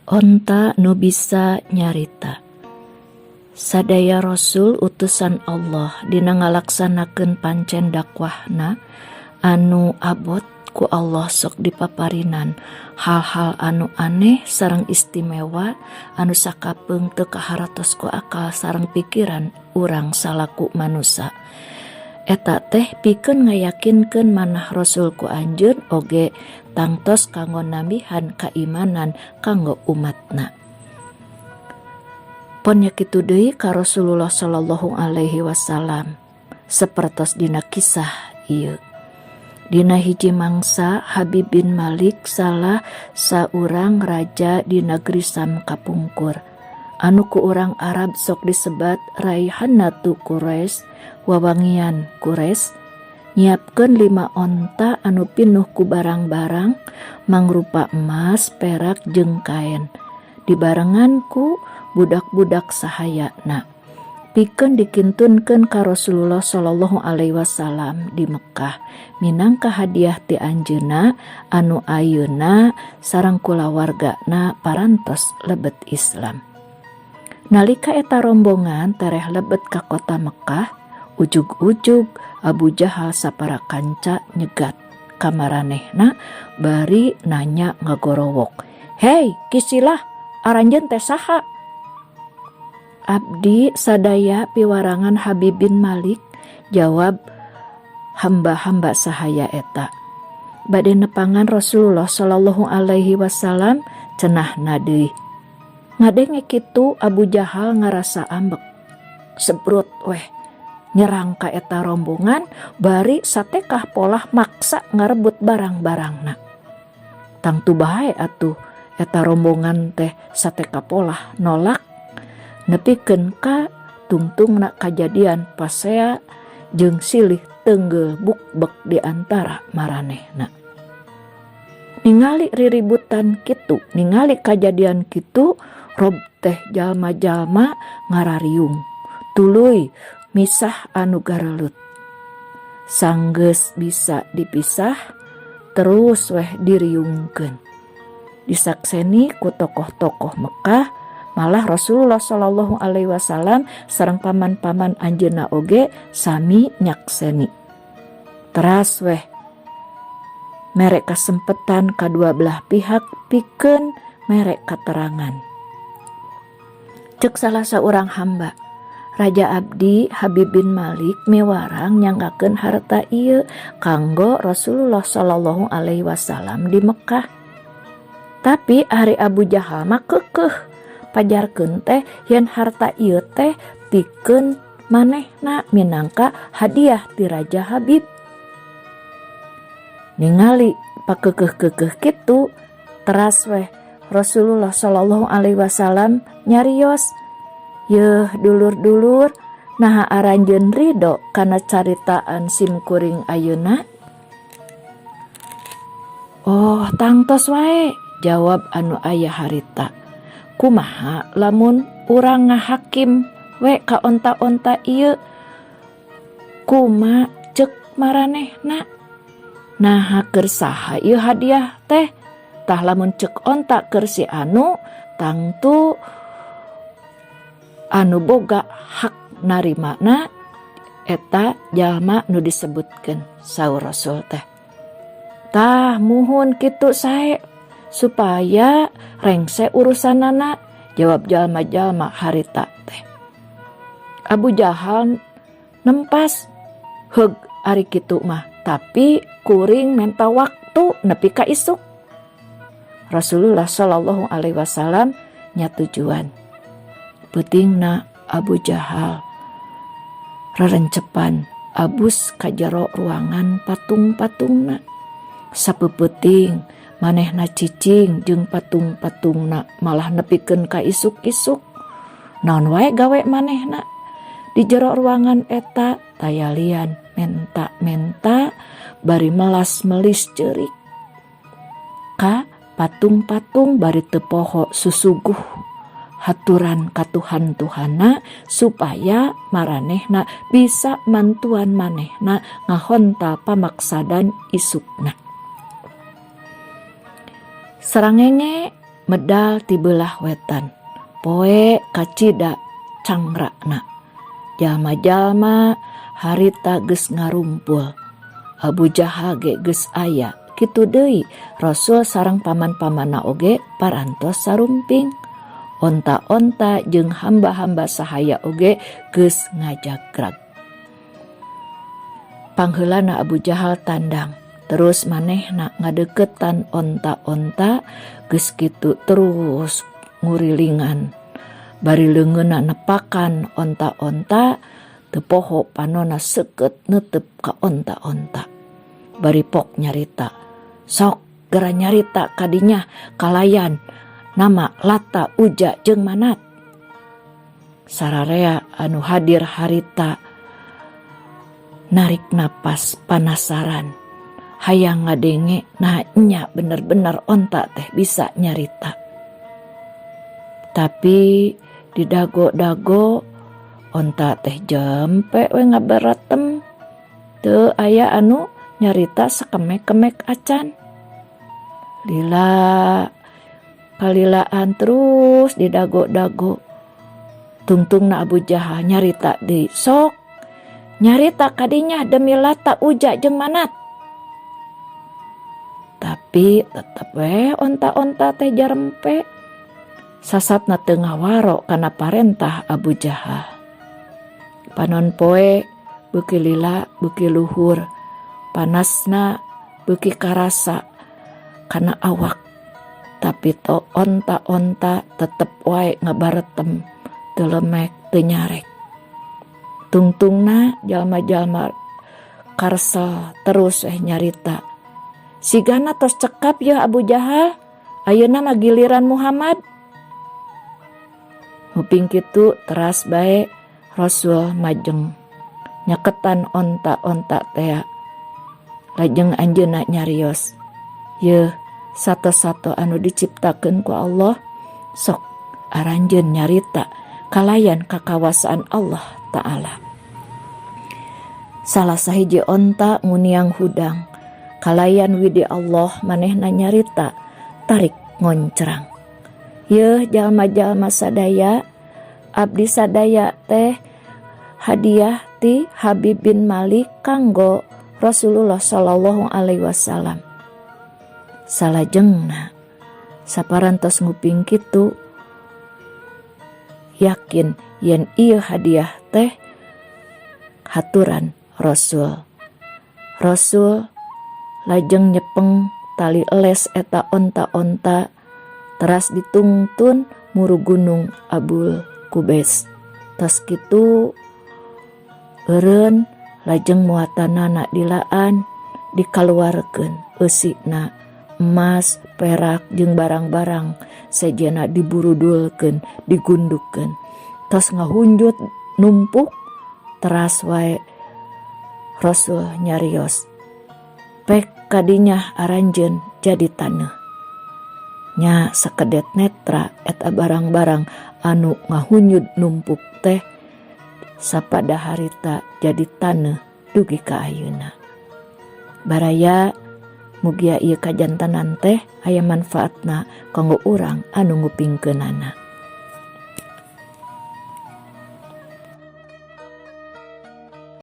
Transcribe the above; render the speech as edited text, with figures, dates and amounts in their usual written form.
Onta nu bisa nyarita. Sadaya rasul utusan Allah dina ngalaksanakeun pancen dakwahna anu abot ku Allah sok dipaparinan hal-hal anu aneh sareng istimewa anu sakapeung teu kaharatos ku akal sareng pikiran urang salaku manusa. Eta teh pikeun ngayakinkeun manah rasul ku anjeun oge tangtos kanggo nambihan kaimanan kanggo umatna. Pon nya kitu deui ka Rasulullah sallallahu alaihi wasallam sapertos dina kisah ieu. Dina hiji mangsa Habib bin Malik salah saurang raja di negeri Sam kapungkur anu ku urang Arab sok disebat Raihanatu Quraisy, wawangian Quraisy, nyiapkeun lima onta anu pinuh ku barang-barang mangrupa emas, perak jeung kaen dibarengan ku budak-budak sahayana pikeun dikintunkeun ka Rasulullah Shallallahu Alaihi Wasallam di Mekkah minangka hadiah ti anjeunna anu ayeuna sareng kulawargana parantos lebet Islam. Nalika eta rombongan tereh lebet ka kota Mekkah, ujug-ujug Abu Jahal sapara kanca nyegat ka maranehna bari nanya ngagorowok, "Hei Kisilah, aranjeun teh saha?" "Abdi sadaya piwarangan Habib bin Malik," jawab hamba-hamba sahaya eta. "Bade nepangan Rasulullah Shallallahu Alaihi Wasallam," cenahna deui. Ngadenge kitu Abu Jahal ngarasa ambek, sebrut weh nyerang ka eta rombongan bari satekah polah maksa ngarebut barang-barangna. Tangtu bae atuh eta rombongan teh sateka polah nolak nepikeun ka tungtungna kajadian pasea jeung silih tenggel bukbek di antara maranehna. Ningali riributan kitu, ningali kajadian kitu, rob teh jalma-jalma ngarariung tuluy misah anu garelut. Sanggeus bisa dipisah, terus weh diriungkeun, disakseni ku tokoh-tokoh Mekah, malah Rasulullah Shallallahu Alaihi Wasallam sareng paman-paman anjeunna oge sami nyakseni. Teras weh mere kasempetan kadua belah pihak pikeun mere katerangan. Cek salah seorang hamba, "Raja, abdi Habib bin Malik miwarang nyanggakeun harta ieu kanggo Rasulullah Shallallahu Alaihi Wasallam di Mekkah." Tapi ari Abu Jahal mah keukeuh pajarkeun teh yen harta ieu teh pikeun manehna minangka hadiah ti Raja Habib. Ningali pakeukeuh-keukeuh kitu, teras weh Rasulullah Shallallahu Alaihi Wasallam nyarios, "Yeuh dulur-dulur, naha aranjeun ridho kana caritaan sim kuring ayeuna?" "Oh, tangtos wae," jawab anu aya harita. "Kumaha lamun urang ngahakim we ka onta-onta ieu? Kuma cek maranehna? Naha keur saha ieu hadiah teh?" Tah, lamun cek onta keur si anu, tangtu anu boga hak narimana eta jalma nu disebutkeun," saur Rasul teh. "Tah, muhun kitu sae supaya rengse urusanana," jawab jalma-jalma harita teh. Abu Jahal nempas, "Heug ari kitu mah, tapi kuring menta waktu nepi ka isuk." Rasulullah Shallallahu Alaihi Wasallam nyatujuan. Peutingna Abu Jahal rerencepan abus ka jero ruangan patung-patungna. Sapeupeting manehna cicing jeung patung-patungna, malah nepikeun ka isuk-isuk. Naon wae gawe manehna di jero ruangan eta, taya lian menta-menta bari melas-melis ceurik ka patung-patung bari teu poho susuguh haturan ka Tuhan-Tuhanna supaya maranehna bisa mantuan manehna ngahontal pamaksadan isukna. Sarangenge Medal ti beulah wetan poe kacida cangrakna. Jalma-jalma harita geus ngarumpul. Abu Jahal ge geus aya. Kitu deui Rasul sareng paman-pamanna oge parantos sarumping. Onta-onta jeung hamba-hamba sahaya oge geus ngajagrag. Pangheulana Abu Jahal tandang, terus manehna ngadeukeutan onta-onta geus kitu terus ngurilingan. Bari leungeunna nepakan onta-onta teu poho panonna seukeut neuteup ka onta-onta. Bari pok nyarita, "Sok gera nyarita kadinya kalayan nama Lata, Uja jeung Manat." Sararea anu hadir harita narik napas panasaran hayang ngadenge nah nya bener-bener onta teh bisa nyarita. Tapi di dago-dago onta teh jampe we ngabaratem, teu aya anu nyarita sakemek-kemek acan. Lila kalilaan terus di dago-dago. Tungtungna Abu Jahal nyarita deui, "Sok nyarita kadinya demi Lata, Uja jeung Manat." Tapi tetep we onta-onta teh jarempe. Sasatna teu ngawaro kana parentah Abu Jahal. Panon poe beuki lila beuki luhur, panasna beuki karasa kana awak. Tapi to onta-onta tetep wae ngabaretem, teu lemek teu nyarek. Tungtungna jalma-jalma karesel terus nyarita. "Sigana tos cekap ya Abu Jahal, ayeuna mah giliran Muhammad." Nguping kitu teras bae Rasul majeng nyaketan onta-onta tea. Lajeng anjeunna nyarios, "Yeuh sato-sato anu diciptakeun ku Allah, sok aranjeun nyarita kalayan kakawasaan Allah Ta'ala." Salah sahiji onta nguniang hudang kalayan widi Allah manehna nyarita tarik ngoncrang. "Yeuh jalma-jalma sadaya, abdi sadaya teh hadiah ti Habib bin Malik kanggo Rasulullah sallallahu alaihi wasallam." Salajengna saparantos nguping kitu yakin yen ieu hadiah teh haturan Rasul. Rasul lajeng nyepeng tali les eta onta-onta teras ditungtun muru gunung Abul Kubes. Tos kitu eureun lajeng muatanana dilaan dikaluarkeun eusina emas, perak jeung barang-barang sejenna diburudulkeun, digundukkeun. Tos ngahunjut numpuk teras wae Rasul nyarios, "Pek kadinya aranjeun jadi taneuh." Nya sakedet netra eta barang-barang anu ngahunyud numpuk teh sapada harita jadi taneuh dugi ka ayeuna. Baraya, mugia ieu kajantenan teh aya manfaatna kanggo urang anu ngupingkeunana.